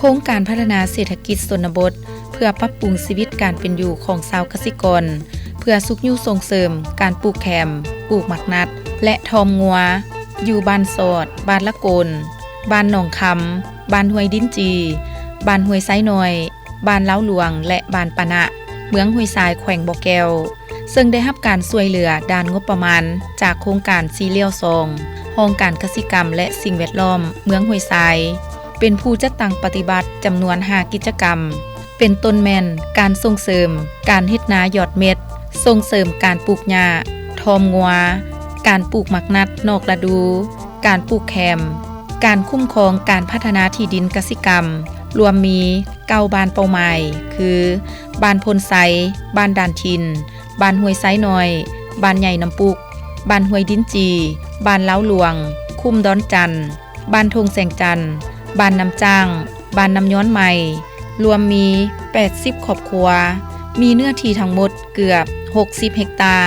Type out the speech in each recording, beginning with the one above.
ໂຄງການພັດທະນາເສດຖະກິດຊົນນະບົດ ເພື່ອປັບປຸງຊີວິດການເປັນຢູ່ຂອງຊາວກະສິກອນ ເພື່ອຊຸກຍູ້ສົ່ງເສີມການປູກແຄມ, ປູກໝາກນັດ ແລະ ທອມງົວ ຢູ່ບ້ານຊອດ, ບ້ານລະໂກນ, ບ້ານໜອງຄຳ, ບ້ານຫ້ວຍດິນຈີ່, ບ້ານຫ້ວຍຊາຍນ້ອຍ, ບ້ານລາວຫຼວງ ແລະ ບ້ານປານະ, ເມືອງຫ້ວຍຊາຍ, ແຂວງບໍ່ແກ້ວ, ເຊິ່ງໄດ້ຮັບການຊ່ວຍເຫຼືອດ້ານງົບປະມານຈາກໂຄງການສີ່ລ້ຽວສອງ ຫ້ອງການກະສິກຳ ແລະ ສິ່ງແວດລ້ອມເມືອງຫ້ວຍຊາຍ ເປັນຜູ້ຈັດຕັ້ງປະຕິບັດຈຳນວນຫ້າກິດຈະກຳ ເປັນຕົ້ນແມ່ນການສົ່ງເສີມການເຮັດນາຍອດເມັດ, ສົ່ງເສີມການປູກຫຍ້າ, ທອມງົວ, ການປູກໝາກນັດນອກລະດູ, ການປູກແຄມ, ການຄຸ້ມຄອງການພັດທະນາທີ່ດິນກະສິກຳ ລວມມີເກົ້າບ້ານເປົ້າໝາຍ ຄື ບ້ານໂພນໄຊ, ບ້ານດານຖິ່ນ, ບ້ານຫ້ວຍຊາຍນ້ອຍ, ບ້ານໃຫຍ່ນ້ຳປຸກ, ບ້ານຫ້ວຍດິນຈີ່, ບ້ານລາວຫຼວງ, ຄຸ້ມດອນຈັນ, ບ້ານທົ່ງແສງຈັນ, ບ້ານນ້ຳຈ້າງ, ບ້ານນ້ຳຍ້ອນໃໝ່, ລວມມີແປດສິບຄອບຄົວ, ມີເນື້ອທີ່ທັງໝົດເກືອບຫົກສິບເຮັກຕາ.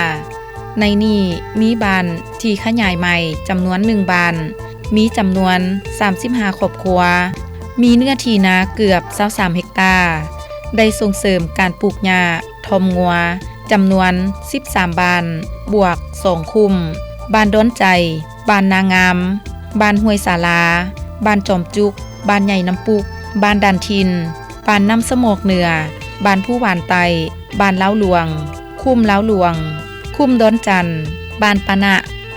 ໃນນີ້ມີບ້ານທີ່ຂະຫຍາຍໃໝ່ຈຳນວນໜຶ່ງບ້ານ, ມີຈຳນວນສາມສິບຫ້າຄອບຄົວ, ມີເນື້ອທີ່ນາເກືອບຊາວສາມເຮັກຕາ, ໄດ້ສົ່ງເສີມການປູກຫຍ້າ ທອມງົວ ຈຳນວນສິບສາມບ້ານ ບວກສອງຄຸ້ມ, ບ້ານດອນໃຈ, ບ້ານນາງາມ, ບ້ານຫ້ວຍສາລາ, ບ້ານຈອມຈຸກ, ບ້ານໃຫຍ່ນ້ຳປຸກ, ບ້ານດານຖິ່ນ, ບ້ານນ້ຳສະໝອກເໜືອ, ບ້ານພູຫວານໃຕ້, ບ້ານລາວຫຼວງ, ຄຸ້ມລາວຫຼວງ, ຄຸ້ມດອນຈັນ, ບ້ານປານະ,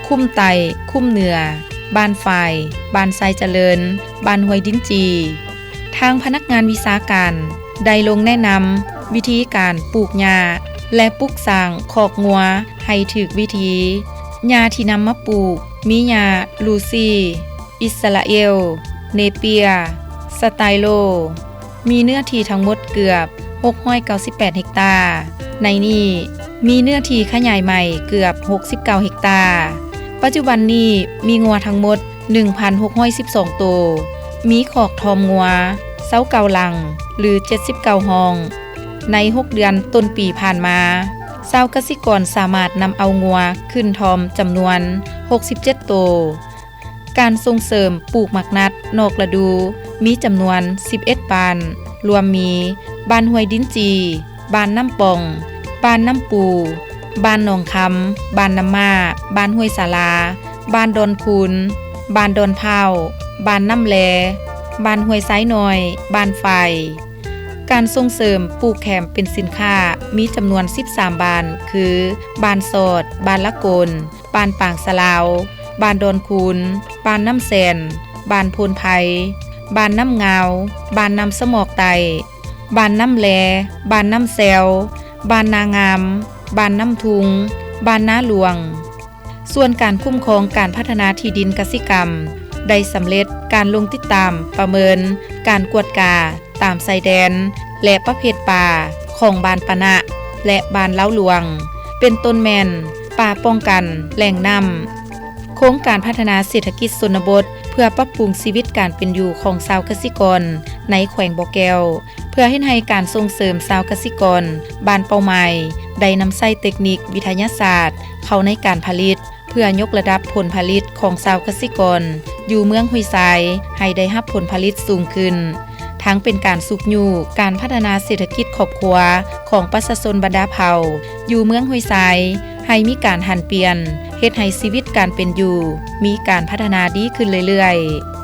ຄຸ້ມໃຕ້, ຄຸ້ມເໜືອ, ບ້ານຝາຍ, ບ້ານໄຊຈະເລີນ, ບ້ານຫ້ວຍດິນຈີ່. ທາງພະນັກງານວິຊາການໄດ້ລົງແນະນຳວິທີການປູກຫຍ້າ ແລະ ປຸກສ້າງຄອກງົວໃຫ້ຖືກວິທີ. ຫຍ້າທີ່ນຳມາປູກມີຫຍ້າລູຊີ, ອິດສະຣາເອວ, ເນເປຍ, ສະໄຕໂລ, ມີເນື້ອທີ່ທັງໝົດເກືອບຫົກຮ້ອຍເກົ້າສິບແປດເຮັກຕາ. ໃນນີ້ມີເນື້ອທີ່ຂະຫຍາຍໃໝ່ເກືອບຫົກສິບເກົ້າເຮັກຕາ. ປັດຈຸບັນນີ້ມີງົວທັງໝົດ ໜຶ່ງພັນຫົກຮ້ອຍສິບສອງໂຕ, ມີຄອກທອມງົວຊາວເກົ້າຫຼັງ ຫຼື ເຈັດສິບເກົ້າຫ້ອງ. ໃນຫົກເດືອນຕົ້ນປີຜ່ານມາ, ຊາວກະສິກອນສາມາດນຳເອົາງົວຂຶ້ນທອມຈຳນວນຫົກສິບເຈັດໂຕ. ການສົ່ງເສີມປູກໝາກນັດນອກລະດູ ມີຈຳນວນສິບເອັດບ້ານ, ລວມມີ ບ້ານຫ້ວຍດິນຈີ່, ບ້ານນ້ຳປ່ອງ, ບ້ານນ້ຳປູ, ບ້ານໜອງຄຳ, ບ້ານນ້ຳມ້າ, ບ້ານຫ້ວຍສາລາ, ບ້ານດອນຄູນ, ບ້ານດອນພ້າວ, ບ້ານນ້ຳແລ, ບ້ານຫ້ວຍຊາຍນ້ອຍ, ບ້ານຝາຍ. ການສົ່ງເສີມປູກແຄມເປັນສິນຄ້າ ມີຈຳນວນສິບສາມບ້ານ ຄື ບ້ານຊອດ, ບ້ານລະໂກນ, ບ້ານປາງສະລາວ, ບ້ານດອນຄູນ, ບ້ານນ້ຳແສນ, ບ້ານໂພນໄພ, ບ້ານນ້ຳງາວ, ບ້ານນ້ຳສະໝອກໃຕ້, ບ້ານນ້ຳແລ, ບ້ານນ້ຳແຊວ, ບ້ານນາງາມ, ບ້ານນ້ຳທຸງ, ບ້ານນາຫຼວງ. ສ່ວນການຄຸ້ມຄອງການພັດທະນາທີ່ດິນກະສິກຳ ໄດ້ສຳເລັດການລົງຕິດຕາມປະເມີນການກວດກາ ຕາມຊາຍແດນ ແລະ ປະເພດປ່າຂອງບ້ານປານະ ແລະ ບ້ານລາວຫຼວງ ເປັນຕົ້ນແມ່ນປ່າປ້ອງກັນແຫຼ່ງນ້ຳ. ໂຄງການພັດທະນາເສດຖະກິດຊົນນະບົດ ເພື່ອປັບປຸງຊີວິດການເປັນຢູ່ຂອງຊາວກະສິກອນໃນແຂວງບໍ່ແກ້ວ ເພື່ອເຮັດໃຫ້ການສົ່ງເສີມຊາວກະສິກອນບ້ານເປົ້າໝາຍ ໄດ້ນຳໃຊ້ເຕັກນິກວິທະຍາສາດເຂົ້າໃນການຜະລິດ ເພື່ອຍົກລະດັບຜົນຜະລິດຂອງຊາວກະສິກອນຢູ່ເມືອງຫ້ວຍຊາຍ ໃຫ້ໄດ້ຮັບຜົນຜະລິດສູງຂຶ້ນ, ທັງເປັນການຊຸກຍູ້ການພັດທະນາເສດຖະກິດຄອບຄົວຂອງປະຊາຊົນບັນດາເຜົ່າຢູ່ເມືອງຫ້ວຍຊາຍ ໃຫ້ມີການຫັນປ່ຽນ, ເຮັດໃຫ້ຊີວິດການເປັນຢູ່ມີການພັດທະນາດີຂຶ້ນເລື້ອຍໆ.